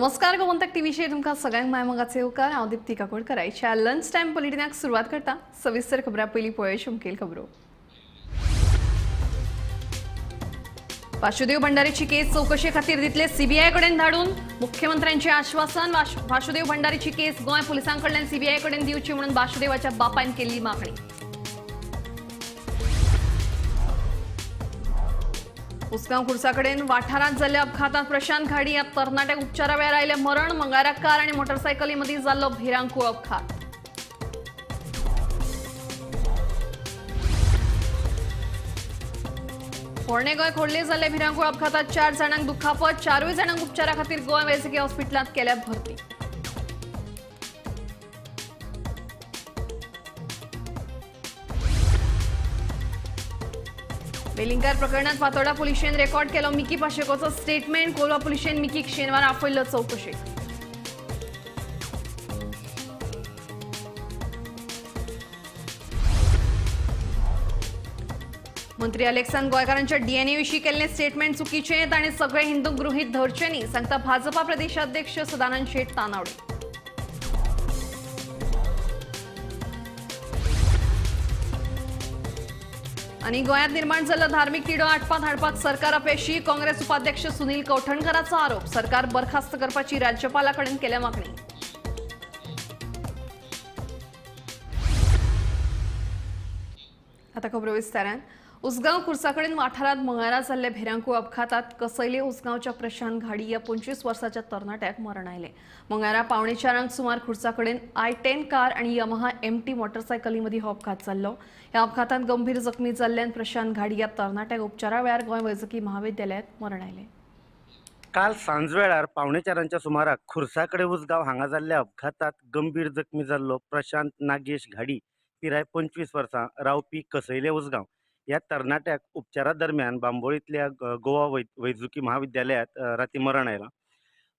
नमस्कार गोमंतक टीव्हीचेर तुमकां सगळ्यांक मायमोगाचे येवकार. हांव दीप्ती काकोडकर. आयच्या लंच टायम बुलेटिनाक सुरवात करता. सविस्तर खबरां पयलीं पळोवया मुखेल खबरो. वासुदेव भंडारीची केस चवकशे खातीर दितले सीबीआय कडेन धाडून. मुख्यमंत्र्यांचे आश्वासन. वासुदेव भंडारीची केस गोंय पुलिसां कडल्यान सीबीआय कडेन दिवची म्हणून वासुदेवाच्या बापायन केल्ली मागणी. उसगांव खुर्सा कडेन वाठारांत जाल्ल्या अपघातांत प्रशांत घाडी ह्या तरणाट्याक उपचारा वेळार आयलें मरण. मंगळारा कार आनी मोटरसायकली मदीं जाल्लो भिरांकूळ अपघात. पोरणे गोंय खोर्ले जाल्ल्या भिरांकूळ अपघातात 4 जाणांक दुखापत. 4 जाणांक उपचारा खातीर गोंय वैजकी हॉस्पिटलांत केल्या भरती. वेलिंगकार प्रकरणात फातोर्डा पुलिशेन रेकॉर्ड केलो मिकी पाशेकोचो स्टेटमेंट. कोलवा पुलिशेन मिकीक शेनवार आपयल्लो चवकशेक. मंत्री अलेक्सान गोंयकारांच्या डीएनए विशीं केल्लें स्टेटमेंट चुकीचें. ताणें सगळे हिंदू गृहीत धरचे न्ही, सांगता भाजपा प्रदेशाध्यक्ष सदानंद शेट तानावडे. आनी गोंयांत निर्माण जाल्लो धार्मीक तिडो आटपांत हाडपाक सरकार अपेशी. काँग्रेस उपाध्यक्ष सुनील कवठणकराचो आरोप. सरकार बरखास्त करपाची राज्यपाला कडेन केल्या मागणी. आता खबरो विस्तारान. उसगांव खुर्सा कडेन वाठारांत मंगळारा जाल्ल्या भिरांकूळ अपघातात कसैले उसगांवच्या प्रशांत घाडी ह्या 25 वर्साच्या तरणाट्याक मरण आयलें. मंगळारा 3:45 सुमार खुर्सा कडेन i10 car आनी यमहा MT मोटरसायकली मदीं हो अपघात जाल्लो. ह्या अपघातांत गंभीर जखमी जाल्ल्यान प्रशांत घाडी ह्या तरणाट्याक उपचारा वेळार गोंय वैजकी महाविद्यालयांत मरण आयलें. काल सांजवेळार 3:45 सुमाराक खुर्सा कडेन उसगांव हांगा जाल्ल्या अपघातात गंभीर जखमी जाल्लो प्रशांत नागेश घाडी पिराय 25 वर्सां रावपी कसैले उसगांव ह्या तरणाट्याक उपचारा दरम्यान बांबोळींतल्या गोवा वैजकी महाविद्यालयांत राती मरण आयलां.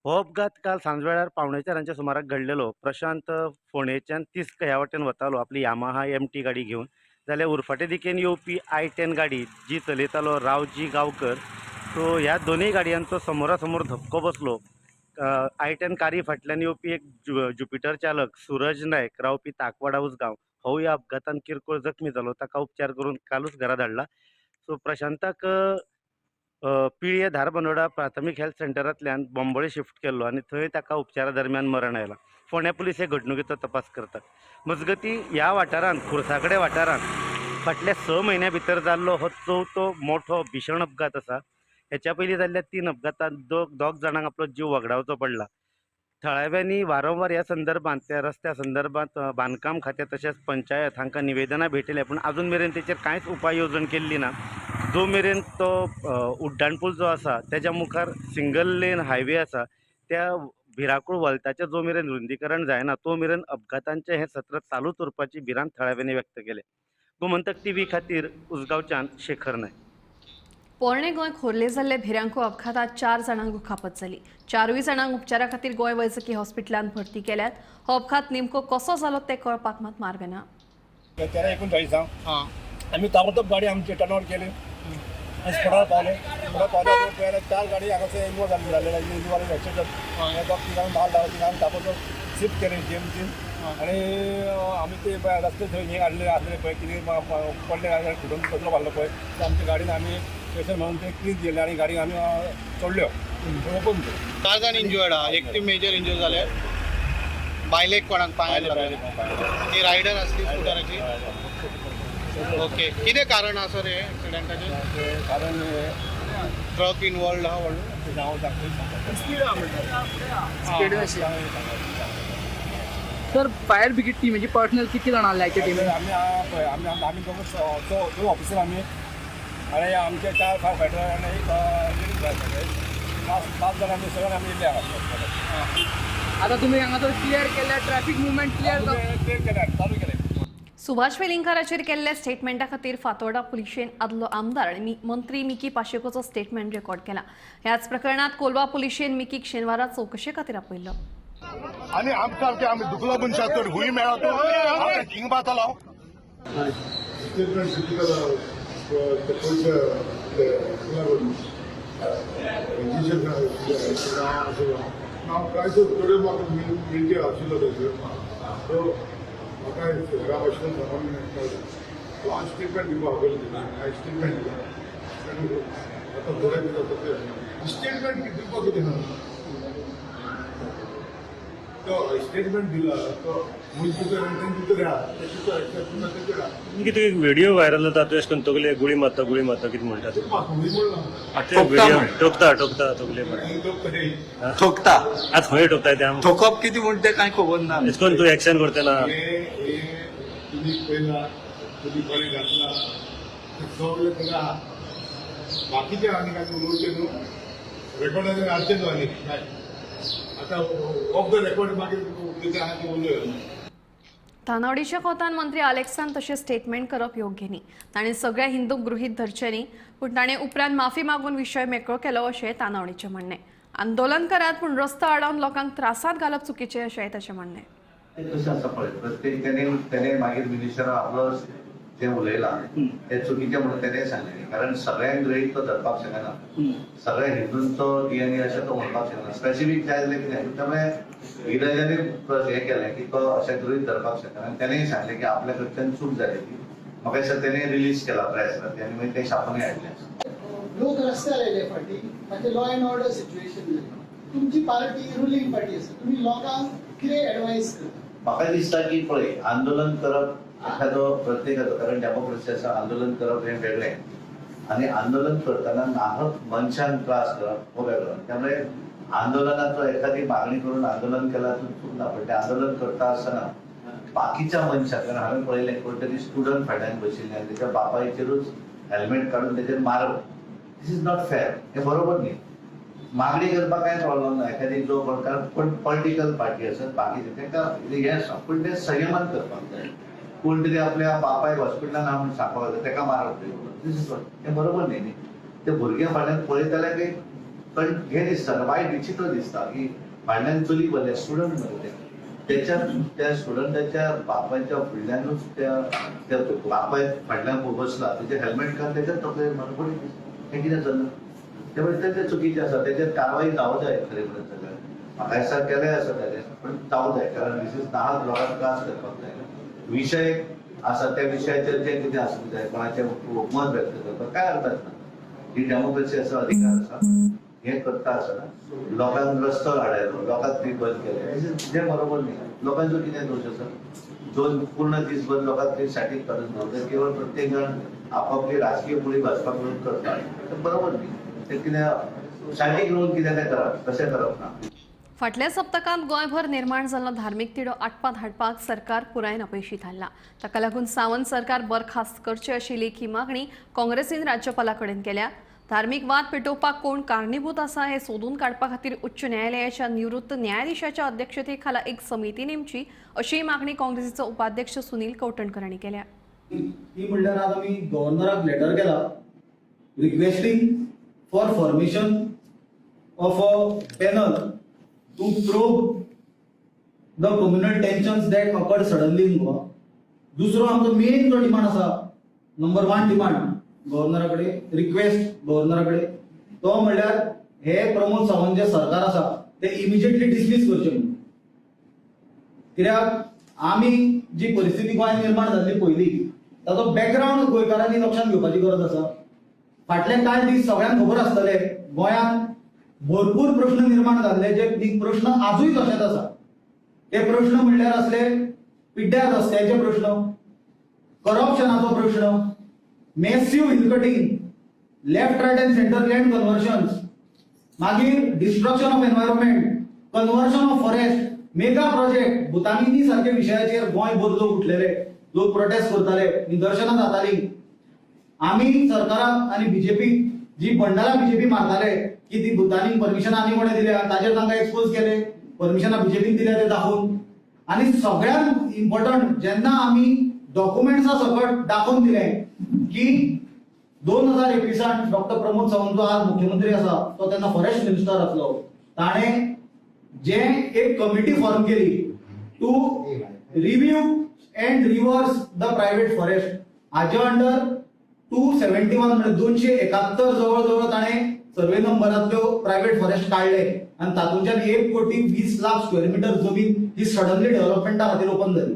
हो अपघात काल सांजवेळार 3:45 सुमाराक घडलेलो. प्रशांत फोंडेच्यान तिस्क ह्या वाटेन वतालो आपली यामाहा MT गाडी घेवन, जाल्यार उरफाटे दिकेन येवपी i10 गाडी जी चलयतालो रावजी गांवकर, सो ह्या दोनूय गाडयांचो समोरासमोर धपको बसलो. i10 कारी फाटल्यान येवपी एक ज्युपिटर चालक सूरज नायक रावपी ताकवाडा उसगांव हो ह्या अपघातान किरकोळ जखमी जालो. ताका उपचार करून कालूच घरा धाडला. सो प्रशांताक पिळये धारबंदोडा प्राथमीक हेल्थ सेंटरांतल्यान बांबोळे शिफ्ट केल्लो आनी थंय ताका उपचारा दरम्यान मरण आयलां. फोंड्या पुलीस हे घडणुकेचो तपास करतात. मजगती ह्या वाठारांत खुर्साकडे वाठारांत फाटल्या 6 म्हयन्या भितर जाल्लो हो चवथो मोठो भीशण अपघात आसा. हेच्या पयलीं जाल्ल्या 3 अपघातांत 2 जाणांक आपलो जीव वगडावचो पडला. थळाव्यांनी वारंवार ह्या संदर्भात त्या रस्त्या संदर्भात बांदकाम खातें तशेंच पंचायत हांकां निवेदनां भेटयल्या, पूण आजून मेरेन तेचेर कांयच उपाय येवजण केल्ली ना. जो मेरेन तो उड्डाणपूल जो आसा तेज्या मुखार सिंगल लेन हायवे आसा, त्या भिरांकूळ वल्ताचें जो मेरेन रुंदीकरण जायना तो मेरेन अपघातांचें हें सत्र चालूच उरपाची भिरांत थळाव्यांनी व्यक्त केल्या. गोमंतक टीव्ही खातीर उसगांवच्यान शेखर नायक. पोरणे गोंय खोर्ले जाल्ले भिरांकूळ अपघातात 4 जाणांक दुखापत जाली. 4 जाणांक उपचारा खातीर गोंय वैजकी हॉस्पिटलांत भरती केल्यात. हो अपघात नेमको कसो जालो ते कळपाक मात मार्ग ना. 13:39 आमी ताबडतोब गाडी आमची टर्न केली आनी स्पॉटार पावले. स्पॉटार पावल्या 4 गाडी हांगासर इन्वॉल्व जाल्ले, इन्वॉल्व एक्सिडंट दोग तिगांक माल लागलो, तिगांक ताबडतोब शिफ्ट केले जीएमसीन. आनी आमी ते रस्ते थंय हें हाडले आसले पळय, कितें पडले फुटून कचरो घाल्लो पळय, ते आमच्या गाडीन आमी स्पेशल म्हणून ते क्लीन केले आनी गाडी आमी चडल्यो ओपन केल्यो. 4 जाण इंजर्ड आहा, एक ती मेजर इंजर जाले, बायलेक कोणाक पांयाक लागले, ती रायडर आसली स्कुटराची. ओके, कितें कारण आसा रे एक्सिडंटाचें? कारण ट्रक इनवॉल्ड आहा व्हडलो. Sir, fire brigade team personal कितले जाणां आसले आयच्या टिमीन? आमी आमी आमी दोग ऑफिसर आमी आनी आमचे 4 फायर फायटर आनी एक लेडीज फायर फायटर, 5 जाण आमी सगळे आमी येयल्ले हांगा. आतां तुमी हांगासर क्लियर केल्या ट्रॅफिक मुवमेंट क्लियर केल्या, चालू केलें. सुभाष वेलिंगकाराचेर केल्ल्या स्टेटमेंटा खातीर फातोर्डा पुलिशेन आदलो आमदार आनी मंत्री मिकी पाशेकोचो स्टेटमेंट रेकॉर्ड केला. ह्याच प्रकरणात कोलवा पुलिशेन मिकीक शेनवारा चवकशे खातीर आपयल्लो. आनी आमकां आमी दुखलो मनशाक तर हुंय मेळत हिंग बातलो. स्टेटमेंट हांव कांयच थोड्यो म्हाका मिळचे आशिल्लो थंयसर, सो म्हाका घरा भाशेन सांगून कळ्ळें. सो हांव स्टेटमेंट दिवपाक आपयलें तेणी, हांवें स्टेटमेंट दिलां. आतां थोडे दीस आसा ते स्टेटमेंट दिवपाक कितें आहा, तो स्टेटमेंट दिला तो मनीस भितर आहा, तेचे कितें एक व्हिडिओ व्हायरल जाता, तूं अशें करून तकले गुळी मारता गुळी मारता कितें म्हणटा तूं? व्हिडिओ ठोकता ठोकता तकले मारता, ठोकता. आतां खंय ठोकता ते आमकां ठोकप कितें म्हण तें कांय खबर ना. अशें करून तूं एक्शन करता ना. तुमी पळयला, तुमी कोणें घातला तें सगळें खरें आहा. बाकीचें आनी कांय उलोवचें न्हू, रेकॉर्डाचेर हाडचें न्हू आनी काय आतां ऑफ the record मागीर कितें आहा तें उलोवया. तानावडीच्या कोतान मंत्री आलेक्सान तशें स्टेटमेंट करप योग्य न्ही. ताणें सगळ्या हिंदूंक गृहीत धरचें न्ही, पूण ताणें उपरांत माफी मागून विशय मेकळो केलो अशें तानावडीचें म्हणणें. आंदोलन करात पूण रस्तो आडावन लोकांक त्रासांत घालप चुकीचें अशेंय ताचें म्हणणें. कशें आसा पळय, प्रत्येक तेणे मागीर मिनिस्टरान आपलो जें उलयलां तें चुकीचें म्हणून तेणें सांगलें, कारण सगळ्यांक गृहीत तो धरपाक शकना, सगळ्या हिंदूंचो डीएनए अशें तो म्हणपाक शकना. स्पेसिफीक जाय जाल्यार कितें, त्यामुळे विराजाने हें केलें की तो अशें गृहीत धरपाक शकना. आनी तेणेंय सांगलें की आपल्या कडच्यान चूक जाली ती, म्हाका दिसता तेणें रिलीज केला प्रेसार आनी मागीर तें छापूनय हाडलें. लोक रस्त्यार आयले फाटी, ताचें लॉ एंड ऑर्डर सिच्युएशन जालें. तुमची पार्टी रुलींग पार्टी आसा, तुमी लोकांक कितें एडवायस करता? म्हाका दिसता की पळय, आंदोलन करप एखादो प्रत्येकाचो, कारण डेमोक्रेसी आसा, आंदोलन करप हें वेगळें आनी आंदोलन करतना नाहक मनशान त्रास करप हो वेगळो. त्यामुळे आंदोलनाचो एखादी मागणी करून आंदोलन केलां तूं चूक ना, पण तें आंदोलन करता आसतना बाकीच्या मनशाक, कारण हांवें पळयलें कोण तरी स्टुडंट फाटल्यान बशिल्लें आनी तेच्या बापायचेरूच हेल्मेट काडून तेचेर मारप, this is not fair, हें बरोबर न्ही. मागणी करपाक कांय प्रॉब्लम ना, एखादी जो कोण, कारण कोण पॉलिटिकल पार्टी आसत बाकीचे तांकां हें आसा, पूण तें संयमान करपाक जाय. कोण तरी आपल्या बापायक हॉस्पिटलान आहा म्हणून सांगपाक जाय, ताका मारप, this is not, हें बरोबर न्ही. न्ही ते भुरग्यां फाटल्यान पळयतल्याक एक हें दिसता, वायट विचित्र दिसता की फाटल्यान चली बरलें, स्टुडंट मरे तेच्या त्या स्टुडंटाच्या बापायच्या फुडल्यानूच त्या बापाय फाटल्यान बसला, तेचें हेल्मेट काडून तेच्या तकलेर मारप, हें कितें चल्लां? त्यामुळे तें चुकीचें आसा, तेचेर कारवाय जावं जाय. खरें म्हणत जाल्यार म्हाका दिसता केलें आसा तेणें, पण जावं जाय, कारण this is नाहक लोकांक त्रास करपाक जायना. विशय आसा त्या विशयाचेर जें कितें आसूंक जाय, कोणाचें मत व्यक्त करपाक कांय हरकत ना, ही डेमोक्रेसी आसा, अधिकार आसा. हें करता आसतना लोकांक रस्तो आडायलो, लोकांक थंय बंद केलें, जें बरोबर न्ही. लोकांचो कितें दोश आसा? दोन पूर्ण दीसभर लोकांक थंय साठी काडून दवरता, केवळ प्रत्येक जाण आपापली राजकीय पुडी भाजपाक म्हणून करता, तें बरोबर न्ही. तें कितें साठी घेवन कितें तें करप, तशें करप ना. फाटल्या सप्तकांत गोंयभर निर्माण जाल्लो धार्मीक तिडो आटपात हाडपाक सरकार पुरायेन अपेशी थारला. ताका लागून सावंत सरकार बरखास्त करचे अशी लेखी मागणी काँग्रेसीन राज्यपाला कडेन केल्या. धार्मीक वाद पेटोवपाक कोण कारणीभूत आसा हें सोदून काडपा खातीर उच्च न्यायालयाच्या निवृत्त न्यायाधीशाच्या अध्यक्षतेखाला एक समिती नेमची अशी मागणी काँग्रेसीचो उपाध्यक्ष सुनील कवठणकर हांणी केल्या. ती म्हणल्यार आज आमी गव्हर्नराक लेटर केला requesting for formation of a panel to probe the communal tensions that occurred suddenly in Goa. दुसरो आमचो मेन जो डिमांड आसा, नंबर 1 डिमांड गव्हर्नरा कडेन, रिक्वेस्ट गव्हर्नरा कडेन, तो म्हणल्यार हे प्रमोद सावंत जे सरकार आसा ते इमिजिएटली डिसमीस करचे म्हणून. कित्याक आमी जी परिस्थिती गोंयांत निर्माण जाल्ली पयली ताचो बॅकग्रावंड गोंयकारांनी लक्षांत घेवपाची गरज आसा. फाटले कांय दीस सगळ्यांक खबर आसतले गोंयांत भरपूर प्रश्न निर्माण जाल्ले, जे प्रश्न आजूय तशेच आसा. ते प्रश्न म्हणल्यार असले पिड्ड्यार रस्त्याचे प्रश्न, करप्शनाचो प्रश्न, massive hill cutting, left right and centre land conversions, मागीर destruction of environment, conversion of forest, mega project, Bhutani सारखे विशयाचेर गोंयभर लोक उठलेले, लोक प्रोटेस्ट करताले, निदर्शनां जातालीं. आमी सरकाराक आनी बीजेपी जी बंडलां बीजेपी मारताले की ती भुतानीक परमिशनां आनी कोणें दिल्या ताचेर तांकां एक्सपोज केले, परमिशनां बीजेपीन दिल्या ते दाखोवन. आनी सगळ्यांत इम्पॉर्टंट, जेन्ना आमी डॉक्युमेंट्सां सकट दाखोवन दिलें की 2021 डॉक्टर प्रमोद सावंत जो आज मुख्यमंत्री आसा तो तेन्ना फॉरेस्ट मिनिस्टर आसलो, ताणें जे एक कमिटी फॉर्म केली to review and reverse the private forest, हाजे अंडर 271 म्हणजे 271 जवळ जवळ ताणें सर्वे नंबरांतल्यो प्रायव्हेट फॉरेस्ट काडले. आनी तातूंतल्यान 1,20,00,000 स्क्वेअर मिटर जमीन ही सडनली डेव्हलपमेंटा खातीर ओपन जाली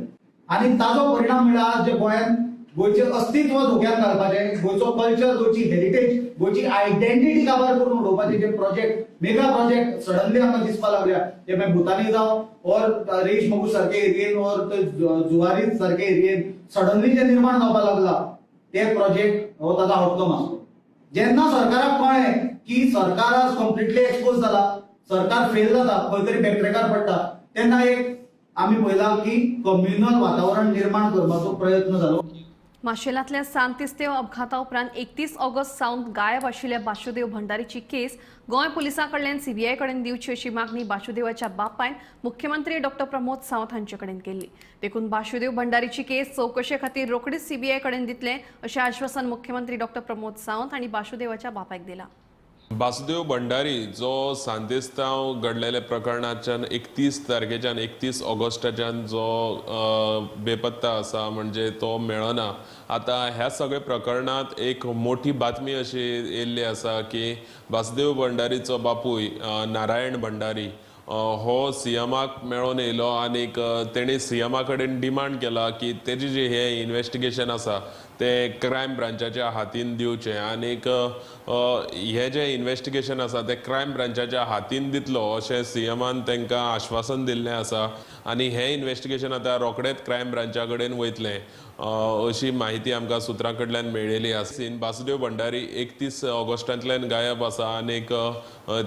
आनी ताजो परिणाम म्हळ्यार आज जे गोंयांत गोंयचें अस्तित्व धोक्यात घालपाचें, गोंयचो कल्चर, गोंयची हेरिटेज, गोंयची आयडेंटिटी काबार करून उडोवपाचे जे प्रोजेक्ट, मेगा प्रोजेक्ट सडनली आमकां दिसपाक लागल्या, ते मागीर भुतानी जावं ऑर रेईश मागूश सारके एरियेन ऑर जुवारी सारके एरियेन सडनली जे निर्माण जावपाक लागला ते प्रोजेक्ट हो ताजो आउटकम आसलो. जेन्ना सरकाराक कळ्ळें की सरकार आज कंप्लिटली एक्सपोज जाला, सरकार फेल जाता, खंय तरी बॅकट्रॅकार पडटा, तेन्ना एक आमी पळयलां की कम्युनल वातावरण निर्माण करपाचो प्रयत्न जालो. माशेलांतल्या सांतिस्तेव अपघाता उपरांत 31 ऑगस्ट सावन गायब आशिल्ल्या बाशुदेव भंडारीची केस गोंय पुलिसां कडल्यान सीबीआय कडेन दिवची अशी मागणी बाशुदेवाच्या बापायन मुख्यमंत्री डॉ प्रमोद सावंत हांचे कडेन केल्ली. देखून बाशुदेव भंडारीची केस चवकशे खातीर रोखडीच सीबीआय कडेन दितले अशें आश्वासन मुख्यमंत्री डॉ प्रमोद सावंत हांणी बाशुदेवाच्या बापायक दिलां. वासुदेव भंडारी जो सांतिस्तांव घडलेल्या प्रकरणाच्यान 31 तारखेच्यान 31 ऑगस्टाच्यान जो बेपत्ता आसा, म्हणजे तो मेळना. आतां ह्या सगळ्या प्रकरणांत एक मोठी बातमी अशी येयल्ली आसा की वासुदेव भंडारीचो बापूय नारायण भंडारी हो सीएमाक मेळोन येयलो आनीक तेणी सीएमा कडेन डिमांड केला की तेजी जे हे इन्वेस्टिगेशन आसा ते क्रायम ब्रांचाच्या हातीन दिवचें आनीक हे जे इन्वेस्टिगेशन आसा ते क्रायम ब्रांचाच्या हातीन दितलो अशें सीएमान तांकां आश्वासन दिल्लें आसा आनी हें इन्वेस्टिगेशन आतां रोखडेंच क्रायम ब्रांचा कडेन वयतलें अशी म्हायती आमकां सुत्रां कडल्यान मेळिल्ली आसा. वासुदेव भंडारी 31 ऑगस्टांतल्यान गायब आसा आनीक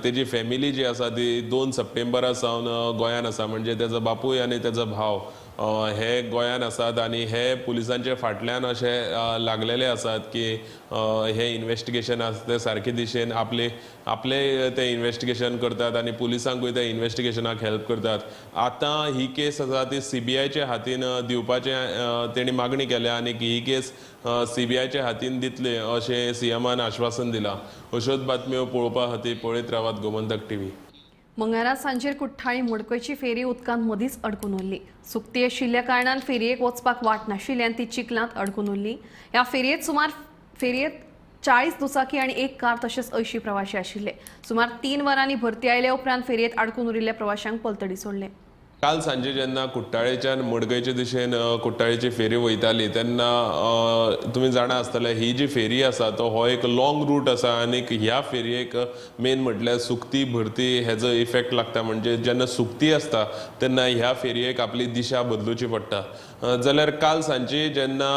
तेजी फॅमिली जी आसा ती 2 सप्टेंबरा सावन गोंयान आसा, म्हणजे तेजो बापूय आनी तेजो भाव हे गोंयान आसात आनी हे पुलिसांचे फाटल्यान अशे लागलेले आसात की हे इन्वेस्टिगेशन आसा ते सारके दिशेन आपले आपले ते इन्वेस्टिगेशन करतात आनी पुलिसांकूय ते इन्वेस्टिगेशनाक हेल्प करतात. आतां ही केस आसा ती सीबीआयच्या हातीन दिवपाचें तेणी मागणी केल्या आनी ही केस सीबीआयच्या हातीन दितले अशें सीएमान आश्वासन दिलां. अश्योच बातम्यो पळोवपा खातीर पळयत रावात गोमंतक टीव्ही. मंगळारा सांजेर कुठ्ठाळी मडकयची फेरी उदकांत मदींच अडकून उरली. सुकती आशिल्ल्या कारणान फेरयेक वचपाक वाट नाशिल्ल्यान ती चिखलांत अडकून उरली. ह्या फेरयेंत 40 दुचाकी आनी 1 कार तशेंच 80 प्रवासी आशिल्ले. सुमार 3 वरांनी भरती आयल्या उपरांत फेरयेंत अडकून उरिल्ल्या प्रवाशांक पलतडी सोडले. काल सांजे जेन्ना कुट्टाळेच्यान मडकयचे दिशेन कुट्टाळेची फेरी वयताली तेन्ना तुमी जाणा आसतले ही जी फेरी आसा तो हो एक लॉंग रूट आसा आनीक ह्या फेरयेक मेन म्हटल्यार सुकती भरती हेजो इफेक्ट लागता, म्हणजे जेन्ना सुकती आसता तेन्ना ह्या फेरयेक आपली दिशा बदलुची पडटा. जाल्यार काल सांजे जेन्ना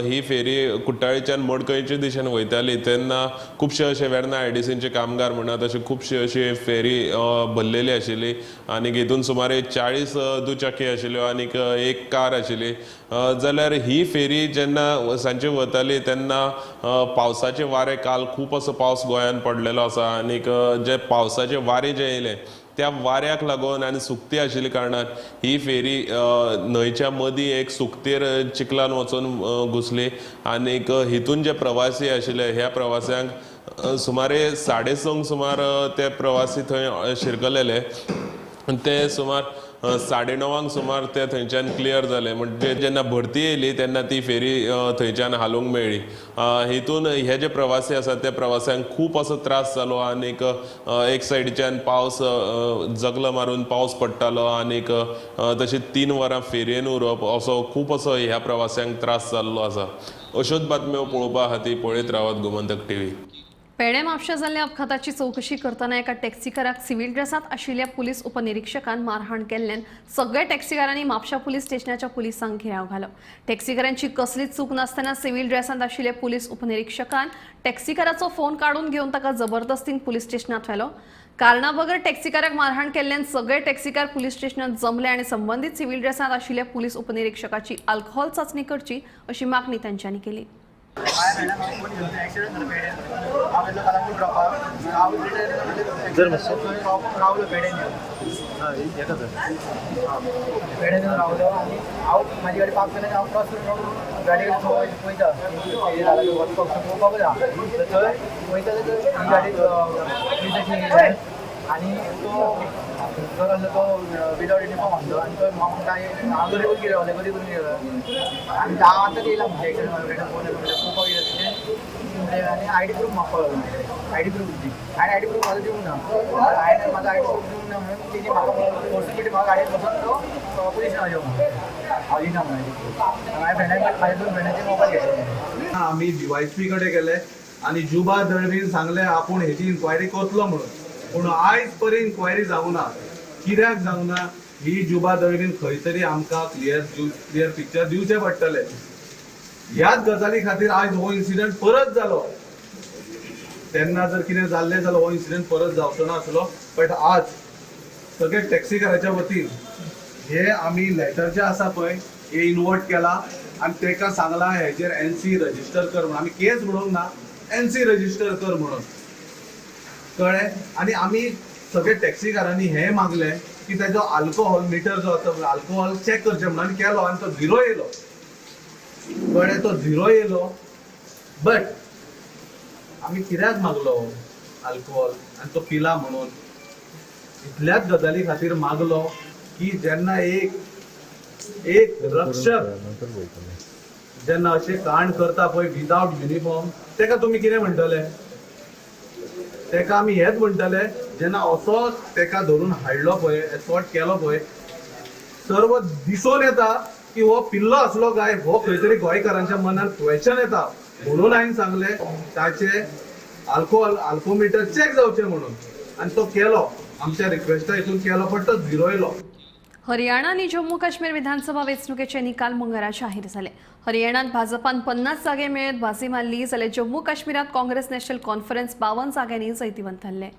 ही फेरी कुट्टाळेच्यान मडकयचे दिशेन वयताली तेन्ना खुबशे अशे वेर्ना आयडीसीचे कामगार म्हणा तशे खुबशे अशी फेरी भरलेली आशिल्ली आनी हितून सुमारे 40 दुचाकी आशिल्ल्यो आनीक 1 कार आशिल्ली. जाल्यार ही फेरी जेन्ना सांजे वताली तेन्ना पावसाचे वारें, काल खूब असो पावस गोंयांत पडलेलो आसा आनीक जे पावसाचे वारें जे येयलें त्या वाऱ्याक लागून आनी सुकती आशिल्ल्या कारणान ही फेरी न्हंयच्या मदीं एक सुकतेर चिखलान वचून घुसली आनीक हितून जे प्रवासी आशिल्ले ह्या प्रवाशांक सुमारे 6:30 सुमार ते प्रवासी थंय शिरकलेले, ते सुमार 9:30 सुमार ते थंयच्यान क्लियर जाले. म्हणजे जेन्ना भरती येयली तेन्ना ती फेरी थंयच्यान हालूंक मेळ्ळी. हितून हे जे प्रवासी आसात त्या प्रवाशांक खूब असो त्रास जालो आनीक एक सायडीच्यान पावस जगलो मारून पावस पडटालो आनीक तशी 3 वरां फेरयेन उरप असो खूब असो ह्या प्रवाशांक त्रास जाल्लो आसा. अश्योच बातम्यो पळोवपा खातीर पळयत रावात गोमंतक टीव्ही. पेडे म्हापशा जाल्ल्या अपघाताची चवकशी करतना एका टॅक्सीकाराक सिव्हिल ड्रेसांत आशिल्ल्या पुलीस उपनिरीक्षकान मारहाण केल्ल्यान सगळ्या टॅक्सीकारांनी म्हापशा पुलीस स्टेशनाच्या पुलिसांक घेराव घालो. टॅक्सीकारांची कसलीच चूक नासतना सिव्हिल ड्रेसांत आशिल्ल्या पुलीस उपनिरीक्षकान टॅक्सीकाराचो फोन काडून घेवन ताका जबरदस्तीन पुलीस स्टेशनांत व्हेलो. कारणा बगर टॅक्सीकाराक मारहाण केल्ल्यान सगळे टॅक्सीकार पुलीस स्टेशनांत जमले आनी संबंदीत सिव्हिल ड्रेसांत आशिल्ल्या पुलीस उपनिरीक्षकाची अल्कोहोल चांचणी करची अशी मागणी तांच्यांनी केली. रावलो पेडेन पेडेन रावलो आनी हांव म्हाजी गाडी पार्क केली, हांव क्रॉस करून गाडी वयता वचपाक पळोवपाक जा थंय वयता ही गाडी पुलिसाची आनी तो जो आसलो तो विदाउट युनिफॉर्म आसलो आनी तो म्हाका म्हणटा हांव गरीब कितें रावलें गरीब कितें आनी हांव आतां येयला म्हणजे एक्सिडंट फोन येयलो म्हणजे पळोवपाक येयला तुजें आनी आयडी प्रूफ मागपाक लागलो. आयडी प्रूफ दी हांवें आयडी प्रूफ म्हाजो दिवंक ना. हांवें म्हाजो आयडी प्रूफ दिवंक ना म्हणून तेणी म्हाका फोर्सिबिलिटी म्हाका गाडयेन बसून तो पुलीस स्टेशनार यो म्हणून हांव दिना म्हणून आयडी प्रूफ. हांवें फ्रेंडान म्हाज्या दोन फ्रेंडांचे मोबायल घेतले. आमी डीवायएसपी कडेन गेले आनी जुबा दळवीन सांगलें आपूण हेजी इन्क्वायरी करतलो म्हणून, पूण आयज पर्यंत इन्क्वायरी जावंक ना. कित्याक जावंक ना ही जुबा दळवीन खंय तरी आमकां क्लियर क्लियर पिक्चर दिवचें पडटलें. ह्याच गजाली खातीर आयज हो इन्सिडंट परत जालो. तेन्ना जर कितें जाल्लें जाल्यार हो इन्सिडंट परत जावचो नासलो. बट आज सगळे टॅक्सीकाराच्या वतीन हे आमी लेटर जे आसा पळय हे इनवर्ट केला आनी ताका सांगलां हेजेर एनसी रजिस्टर कर म्हणून. आमी केस म्हणूंक ना, एनसी रजिस्टर कर म्हणून, कळ्ळें. आनी आमी सगळे टॅक्सीकारांनी हें मागलें की तेजो आल्कोहोल मिटर जो आसा आल्कोहोल चॅक करचें म्हणून, आनी केलो आनी तो झिरो येयलो, कळ्ळें. तो झिरो येयलो बट आमी कित्याक मागलो आल्कोहोल आनी तो पिला म्हणून, इतल्याच गजाली खातीर मागलो की जेन्ना एक एक रक्षक जेन्ना अशें कांड करता पळय विदाउट युनिफॉर्म, तेका तुमी कितें म्हणटले? तेका आमी हेच म्हणटले, जेन्ना असो तेका धरून हाडलो पळय, एसॉल्ट केलो पळय, सर्व दिसून येता की हो पिल्लो आसलो काय हो खंय तरी गोंयकारांच्या मनात क्वेश्चन येता. म्हणून हांवें सांगलें ताचे आल्कोहोल आल्कोमिटर चॅक जावचें म्हणून, आनी तो केलो, आमच्या रिक्वेस्टा हितून केलो, पण तो झिरो येयलो. हरियाणा आणि जम्मू काश्मीर विधानसभा वेंचणुकेचे निकाल मंगळारा जाहीर झाले. हरियाणात भाजपान 50 जागे मेळत बाजी मारली, जाल्यार जम्मू काश्मीरात काँग्रेस नॅशनल कॉन्फरन्स 52 जाग्यांनी जैतिवंत थारले.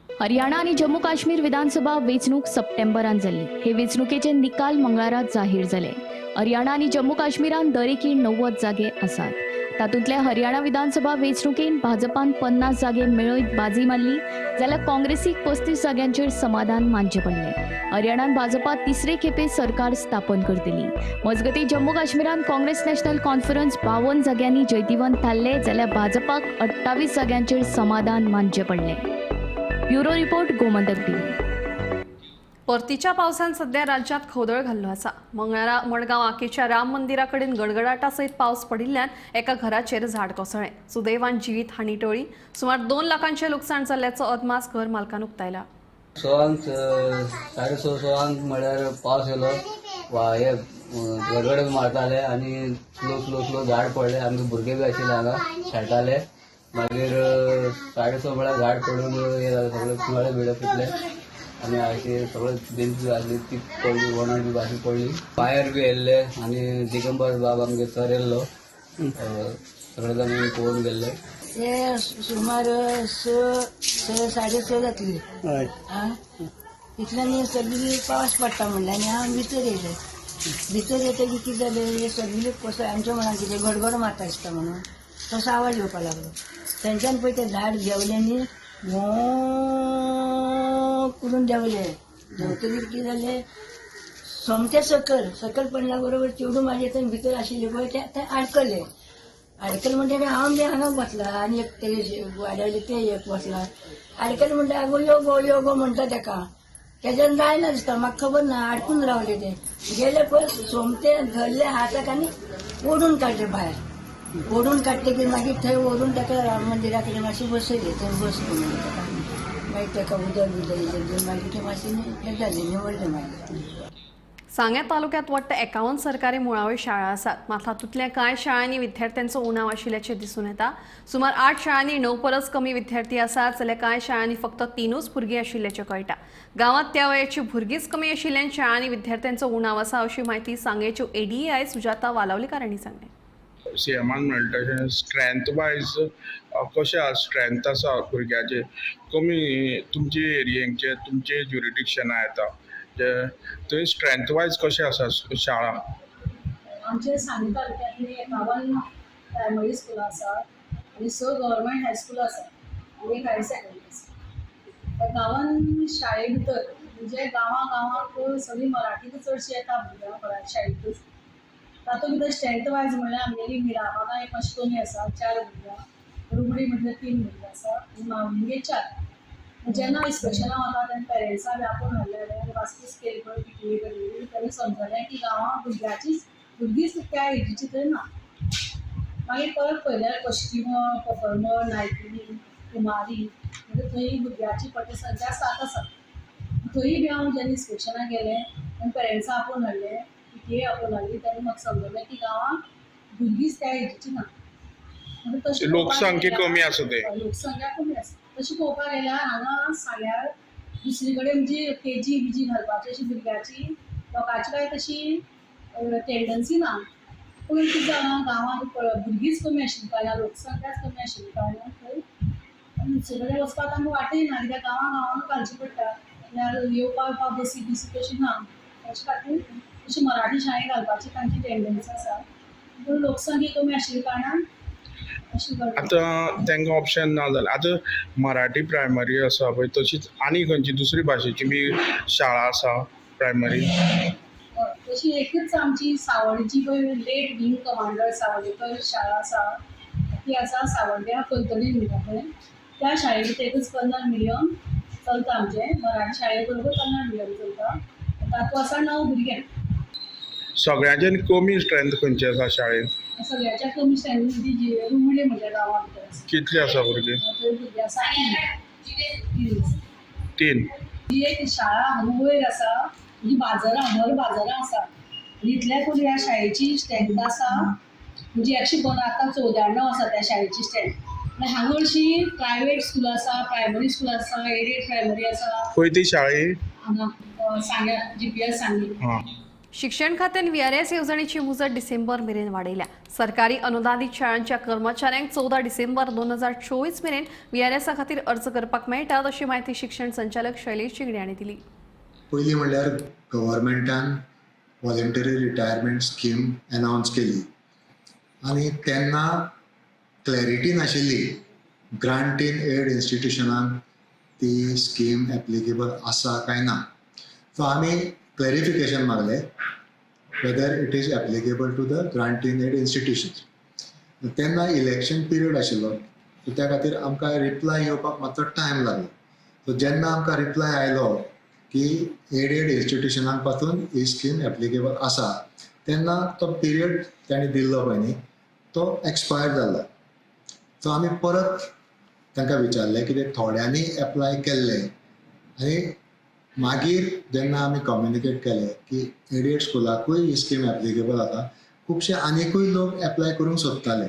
हरियाणा आणि जम्मू काश्मीर विधानसभा वेंचणूक सप्टेंबरान जाल्ली. हे वेंचणुकेचे निकाल मंगळारा जाहीर जाले. हरियाणा आणि जम्मू काश्मीरान दरेकी 90 जागे आसात. तातूंतल्या हरियाणा विधानसभा वेंचणुकेन भाजपान 50 जागे मेळयत बाजी मारली, जाल्यार काँग्रेसीक 35 जाग्यांचेर समाधान मानचें पडलें. हरियाणान भाजपा तिसरे खेपे सरकार स्थापन करतली. मजगतीं जम्मू काश्मीरान काँग्रेस नॅशनल कॉन्फरन्स 52 जाग्यांनी जैतिवंत थारले, जाल्यार भाजपाक 28 जाग्यांचेर समाधान मानचें पडलें. Bureau report, Gomantak TV. परतीच्या पावसान सध्या राज्यात खवदळ घाल्लो आसा. मंगळारा मडगांव आकेच्या राम मंदिरा कडेन गडगडाटा सयत पावस पडिल्ल्यान एका घराचेर झाड कोसळ्ळें. सुदैवान जिवीत हानी टळ्ळी. सुमार 2 लाखांचें लुकसाण जाल्ल्याचो अदमास घर मालकान उक्तायला. 6:00 6:30 म्हळ्यार पावस येयलो, हे गडगड मारताले आनी स्लो स्लो स्लो झाड पडले. आमचे भुरगे बी आशिल्ले हांगा खेळटाले. मागीर 6:30 म्हळ्यार झाड पडून हे जालें, सगळे नळे बिळे फुटले आनी अशी सगळे बेंच बी आसली ती पडली, वणट बी अशी पडली. फायर बी येयल्ले आनी दिगंबर बाब आमगे सर येयल्लो, सगळे जाण पळोवन गेल्ले. ते सुमार 6 6:30 जातली. इतल्यान सगळी पावस पडटा म्हणलें आनी हांव भितर येयलें. भितर येतकीर कितें जालें, सगळी कसो आमच्या मनान कितें गडगड मारता दिसता म्हणून तसो आवाज येवपाक लागलो. थंयच्यान पळय तें झाड देंवलें न्ही, करून देंवलें. देंवतकीर कितें जालें, सोमतें सकयल सकयल पडल्या बरोबर चेडूं म्हाजें थंय भितर आशिल्लें पळय तें आडकलें. आडकलें म्हणटकीर हांव बी हांगा बसला आनी एक तेजे वाड्यावयलें तें एक बसला. आडकलें म्हणटा आगो यो गो यो गो म्हणटा तेका, तेज्यान जायना दिसता, म्हाका खबर ना, आडकून रावलें तें. गेलें पळय सोमतें धरलें हाताक आनी ओडून काडलें भायर. ओडून काडटकीर मागीर थंय व्हरून ताका राम मंदिरा कडेन मातशें बसयलें. थंय बस म्हणून ताका, मागीर ताका उदक बिदक दिलें, मागीर तें मातशें हें जालें, निवळलें मागीर. सांगें तालुक्यांत वट्ट 51 सरकारी मुळाव्यो शाळा आसात. मात तातूंतल्या कांय शाळांनी विद्यार्थ्यांचो उणाव आशिल्ल्याचें दिसून येता. सुमार 8 शाळांनी 9 परस कमी विद्यार्थी आसात, जाल्यार कांय शाळांनी फक्त 3च भुरगीं आशिल्ल्याचें कळटा. गांवांत त्या वयाची भुरगींच कमी आशिल्ल्यान शाळांनी विद्यार्थ्यांचो उणाव आसा, अशी म्हायती सांगेच्यो एडीआय सुजाता वालावलीकार हांणी सांगलें. सीएमान म्हणटा तशें स्ट्रेंथ वायज कशें आसा, स्ट्रेंथ आसा भुरग्याचे कमी तुमचे एरियेचे तुमचे ज्युरिडिक्शना येता थंय स्ट्रेंथ वायज कशें आसा शाळा? आमचे सांगें तालुक्यांतली 51 प्रायमरी स्कुलां आसात आनी 6 गव्हर्मेंट हायस्कूल आसा आनी 1 हायर सेकंडरी आसा. 51 शाळे भितर म्हणजे गांवां गांवांक सगळीं मराठीच चडशी येता भुरग्यां शाळेंतूच. तातूंत भितर स्ट्रेंथ वायज म्हणल्यार आमगेली मिराबागा एक मातशी कमी आसा, 4 भुरग्यां, रुगडी म्हटल्यार 3 भुरगीं आसा आनी मावलिंगे 4. जेन्ना इन्स्पेक्शनाक वता तेन्ना पेरंट्सां बी आपोवन हाडले जाल्यार वास्कोच केली पळय PTA कडेन तेन्ना समजलें की गांवांत भुरग्याचीच भुरगींच त्या एजीची थंय ना. मागीर परत पळयल्यार कश्टिमळ, पफरमळ, नायकिणी, कुमारी म्हणजे थंय भुरग्याची पटसंख्या 7 आसा. थंय बी हांव जेन्ना इन्स्पेक्शनाक गेलें तेन्ना पेरंट्सां आपोवन हाडले, PTA आपोवन हाडली, तेन्ना म्हाका समजलें की गांवांत भुरगींच त्या एजीची ना. तशें लोकसंख्या कमी आसा ते. लोकसंख्या कमी आसा. तशें पळोवपाक गेल्यार हांगा सांग्यार दुसरी कडेन म्हणजे केजी बिजी घालपाची अशी भुरग्याची लोकांची काय तशी टेंडन्सी ना. पूण कितें जालां गांवांत भुरगींच कमी आशिल्ली कारणान, लोकसंख्याच कमी आशिल्ली कारणान थंय दुसरे कडेन वचपाक आमकां वाटय ना, कित्याक गांवां गांवांत घालची पडटा. म्हळ्यार येवपा येवपा बसी बिसी तशी ना. ताचे खातीर तशी मराठी शाळेंत घालपाची तांची टेंडन्सी आसा. पूण लोकसंख्या कमी आशिल्ल्या कारणान आतां तांकां ऑप्शन ना जालें. आतां मराठी प्रायमरी आसा पळय, तशीच आनी खंयची दुसरी भाशेची बी शाळा आसा प्रायमरी? तशी एकूच आमची सावळची पळय लेट विंग कमांडर सावळेकर शाळा आसा, ती आसा सावड्ड्या कणकणी म्हणटा पळय त्या शाळेंत एकूच कन्नड मिडियम चलता. आमचें मराठी शाळे बरोबर कन्नड मिडियम चलता. तातूंत आसा 9 भुरगे. सगळ्यांच्यान कमी स्ट्रेंथ खंयची आसा शाळेंत? सगळ्याच्या कमी स्ट्रेंथ म्हणजे रुमडे म्हज्या गांवांत भितर आसा. कितली आसा भुरगीं? थंय भुरगीं आसा 3. ही एक शाळा हांगा वयर आसा, म्हणजे बाजारां भर बाजारां आसा. आनी इतल्या करून ह्या शाळेची स्ट्रेंथ आसा म्हणजे 115 आतां 94 आसा त्या शाळेची स्ट्रेंथ. हांगा अशी प्रायवेट स्कूल आसा, प्रायमरी स्कूल आसा, एडेड प्रायमरी आसा. खंय ती शाळा? हांगा सांग्या GPS सांगे. शिक्षण खात्यान VRS येवजणेची मुजत डिसेंबर मेरेन वाडयल्या. सरकारी अनुदानीत शाळांच्या कर्मचाऱ्यांक 14 डिसेंबर 2024 मेरेन VRS खातीर अर्ज करपाक मेळटा, अशी म्हायती शिक्षण संचालक शैलेश शिंगणे हांणी दिली. पयलीं म्हणल्यार गव्हर्मेंटान व्हॉलंटरी रिटायरमेंट स्कीम अनावन्स केली आनी तेन्ना क्लॅरिटी नाशिल्ली ग्रांट इन एड इन्स्टिट्युशनाक ती स्कीम एप्लिकेबल आसा काय ना. सो आमी क्लॅरिफिकेशन मागलें whether it is applicable to the grant in aid institutions. तेन्ना इलेक्शन पिरियड आशिल्लो, सो त्या खातीर आमकां रिप्लाय येवपाक मातसो टायम लागलो. सो जेन्ना आमकां रिप्लाय आयलो की एडेड इन्स्टिट्युशनाक पासून ही स्कीम एप्लिकेबल आसा, तेन्ना तो पिरियड तांणी दिल्लो पळय न्ही तो एक्सपायर जाल्लो. सो आमी परत तांकां विचारलें कित्याक थोड्यांनी एप्लाय केल्लें आनी मागीर जेन्ना आमी कम्युनिकेट केलें की एडेड स्कुलाकूय ही स्कीम एप्लिकेबल आसा, खुबशे आनिकूय लोक एप्लाय करूंक सोदताले.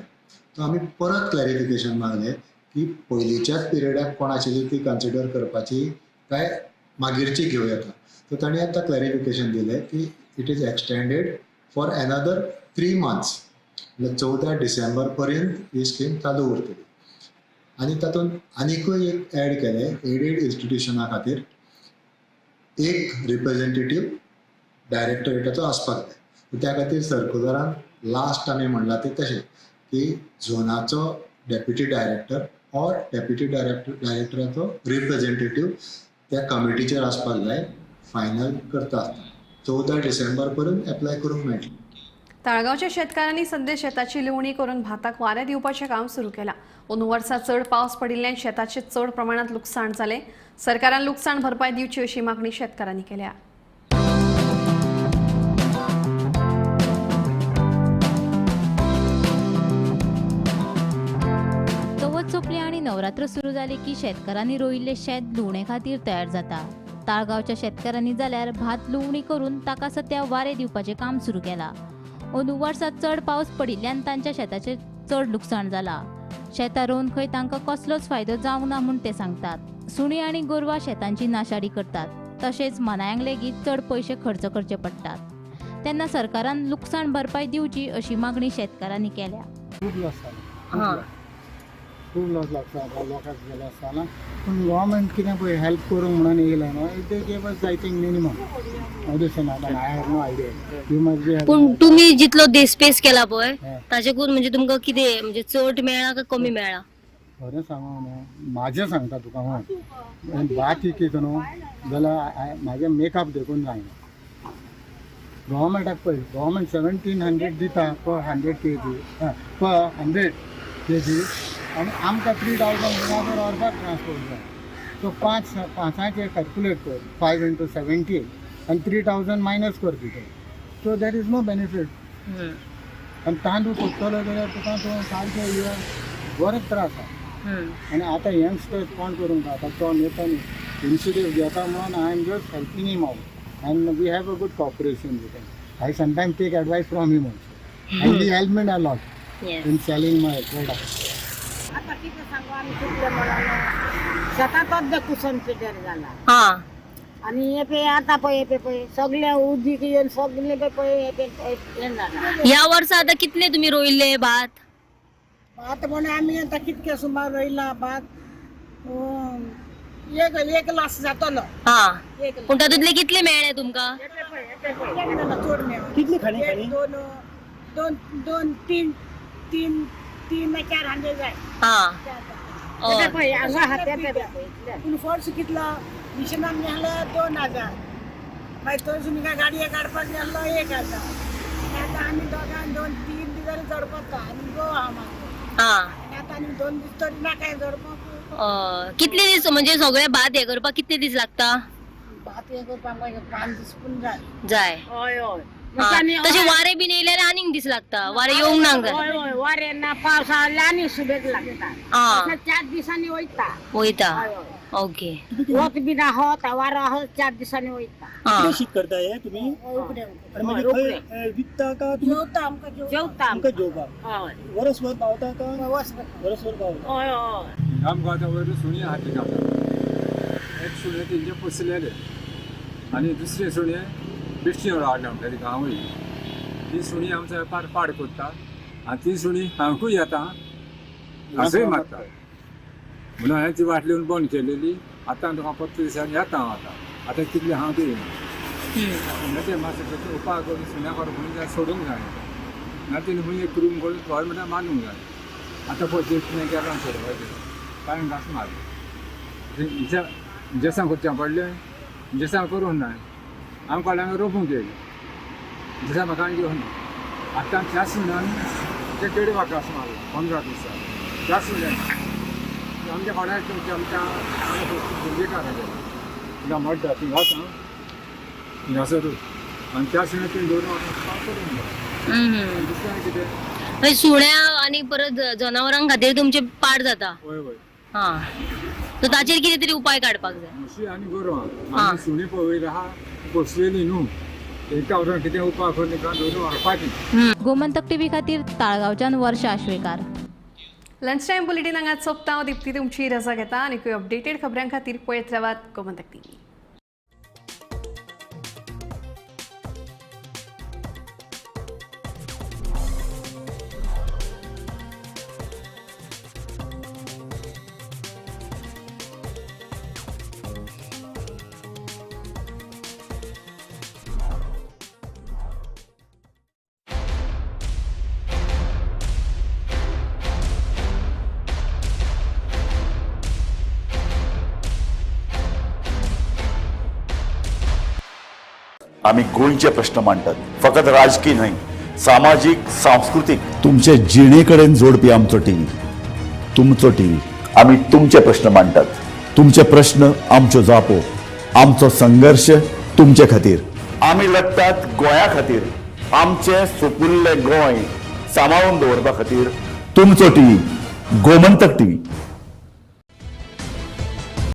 सो आमी परत क्लॅरिफिकेशन मागलें की पयलींच्याच पिरियडाक कोण आशिल्ली ती कन्सिडर करपाची काय मागीरची घेवं येता. सो तांणी आतां क्लॅरिफिकेशन दिलें की it is extended for another 3 months, म्हणजे 14 डिसेंबर पर्यंत ही स्कीम चालू उरतली. आनी तातूंत आनिकूय एक एड केलें, एडेड इन्स्टिट्युशना खातीर एक रिप्रेझेंटेटीव डायरेक्टरेटाचो आसपाक जाय. त्या खातीर सर्कुलरान लास्ट आमी म्हणलां तें तशें की झोनाचो deputy director or deputy डायरेक्टराचो representative त्या कमिटीचेर आसपाक जाय फायनल करता आसतना. 14 डिसेंबर पर्यंत एप्लाय करूंक मेळटलें. ताळगांवच्या शेतकारांनी सध्या शेताची लुवणी करून भाताक वारें दिवपाचें काम सुरू केलां. अंदू वर्सा चड पावस पडिल्ल्यान शेताचें चड प्रमाणांत लुकसाण जालें. सरकारान लुकसाण भरपाय दिवची अशी मागणी शेतकारांनी केल्या. चवथ सोंपली आनी नवरात्र सुरू जाली की शेतकारांनी रोयिल्लें शेत लुवणे खातीर तयार जाता. ताळगांवच्या शेतकारांनी जाल्यार भात लुवणी करून ताका सद्या वारें दिवपाचें काम सुरू केलां. अंदू वर्सा चड पावस पडिल्ल्यान तांच्या शेताचें चड लुकसाण जालां. शेतां रोवन खंय तांकां कसलोच फायदो जावंक ना म्हूण ते सांगतात. सुणी आनी गोरवां शेतांची नाशाडी करतात, तशेंच मानायांक लेगीत चड पयशे खर्च करचे पडटात. तेन्ना सरकारान लुकसाण भरपाय दिवची अशी मागणी शेतकारांनी केल्या. खूब लॉस जाला, खूब लॉस लागता लोकांक गेलो आसतना. पूण गव्हर्मेंट कितें पळय हेल्प करूंक म्हणून येयला न्हू, they gave us I think minimum. हांव दुसरें ना, I have no idea, you must be. पूण तुमी जितलो देस्पेस केला पळय ताजेकून म्हणजे तुमकां कितें म्हणजे चड मेळ्ळा काय कमी मेळ्ळा? खरें सांगू न्हू, म्हाजें सांगता तुका हांव, भात इकयता न्हू जाल्यार म्हाजें मेकअप देखून जायना. गव्हर्मेंटाक पळय, गव्हर्मेंट 1700 दिता पर 100 kg, पर 100 kg, आनी आमकां 3000 व्हरपाक ट्रान्सपोर्ट जाय. सो पांच पांचाचे कॅल्कुलेट कर, 5 into 17 आनी 3000 मायनस कर तितून. So there is no benefit. आनी तांदूळ कोत्तलो जाल्यार तुका तो सारके बरेच त्रास आहा. आनी आतां यंगस्टर्स कोण करूंक आतां तो नेता न्ही इनिशिएटीव घेता म्हणून I am just helping him out and we have a good cooperation with him. I sometime take advice from him also and he help me a lot in selling my product. आता कितें सांगू आमी कितले म्हणून शेतांत अर्दे cushion पिड्ड्यार जाला. आनी हे पळय आतां पळय हे पळय सगळे उदीक येवन सगळे पळय हे पळय हें जाला. ह्या वर्सा आतां कितले तुमी रोयिल्ले भात? भात म्हणून आमी आतां कितके सुमार रोयला भात, एक लास जातलो. पूण तातूंतले कितले मेळ्ळे तुमकां? चड मेळ्ळे. कितले खाणी खाणी? दोन दोन दोन तीन तीन तीन चार हांडे जाय. पळय हांगा आहा ते पळय. पूण फोर्स कितलो मिशनान मेळ्ळो 2000, मागीर थंयसून गाडये काडपाक गेल्लो 1000. आतां आमी दोगां 2-3 दीस जाले जोडपाक आनी गो आहा मागीर. आनी आतां आनी 2 दीस तरी नाका जोडपाक. कितले दीस म्हणजे सगळे भात हे करपाक कितले दीस लागता? भात हे करपाक मागीर 5 दीस पूण जाय. जाय. हय हय. तशें वारें बीन येयल्यार आनीक दीस लागता, वारें येवंक ना जाय. हय हय, वारें ना पावस आसल्यार आनी सुबेज लागता. 4 दिसांनी वयता. वयता. ओके. वत बीन आहा वारो आहा 4 दिसांनी वयता. कितें शीत करता हे तुमी? मागीर विकता का जेवता? आमकां जेवता. आमकां जेवपाक. हय. वरसभर पावता का? वरसभर पावता. हय हय. आमकां आतां वयर सुणी आहा ती गांवांत. एक सुणें तेंचे पोसलेलें आनी दुसरें सुणें बेश्टी हाडलें म्हणटा ती गांव वयली. ती सुणी आमचो वेपार पाड करता आनी ती सुणी हांकूय येता घांसूय मारता. म्हणून हांवें ती वाटली बंद केलेली. आतां तुका परत दिसांनी येता हांव आतां आतां कितले हांव ती सुण्याचेर मातसो उपाय करून सुण्या करून म्हणून सोडूंक जाय ना तेणी खंय एक रूम करून थंय म्हणल्यार मानूंक जाय. आतां पळय सुणें गेलां सोडपाचें कांय घांस मारलें जेसां करचें पडलें, जेसां करूंक ना आमकां हांगा रोपूंक येयलें जेसां म्हाका आनी घेवंक ना. आतां त्या सुण्यान ते चेडवाक घांस मारलो 15 दिसां त्या सुण्यान आमच्या कोणाक आमच्या भुरगेकारागेर तिका मड्डा थिंगा आसा थिंगासरूच आनी त्या सुण्या तुवें दवरून करूंक जाय. दुसरें कितें सुण्या आनी परत जनावरां खातीर तुमचे पाड जाता. हय हय. सो ताचेर कितें तरी उपाय काडपाक जाय. म्हशी आनी गोरवां आनी सुणी पळयली आहा पोसलेली न्हू एका वरान कितें उपाय करून तांकां दवरून व्हरपाची. गोमंतक टीव्ही खातीर ताळगांवच्यान Varsha Ashwekar. Lunch time bulletin हांगा सोंपता. हांव दीप्ती तुमची रजा घेता आनी अपडेटेड खबरां खातीर पळयत रावात गोमंतक टीव्ही. आमी गोंयचे प्रश्न मांडटात, फकत राजकीय न्हय, सामाजीक, सांस्कृतीक, तुमचे जिणे कडेन जोडपी आमचो टीव्ही, तुमचो टीव्ही. आमी तुमचे प्रश्न मांडटात, तुमचे प्रश्न आमच्यो जापो, आमचो संघर्श तुमचे खातीर. आमी लढटात गोंया खातीर, आमचें सुपुल्लें गोंय सांबाळून दवरपा खातीर. तुमचो टीव्ही, गोमंतक टीव्ही.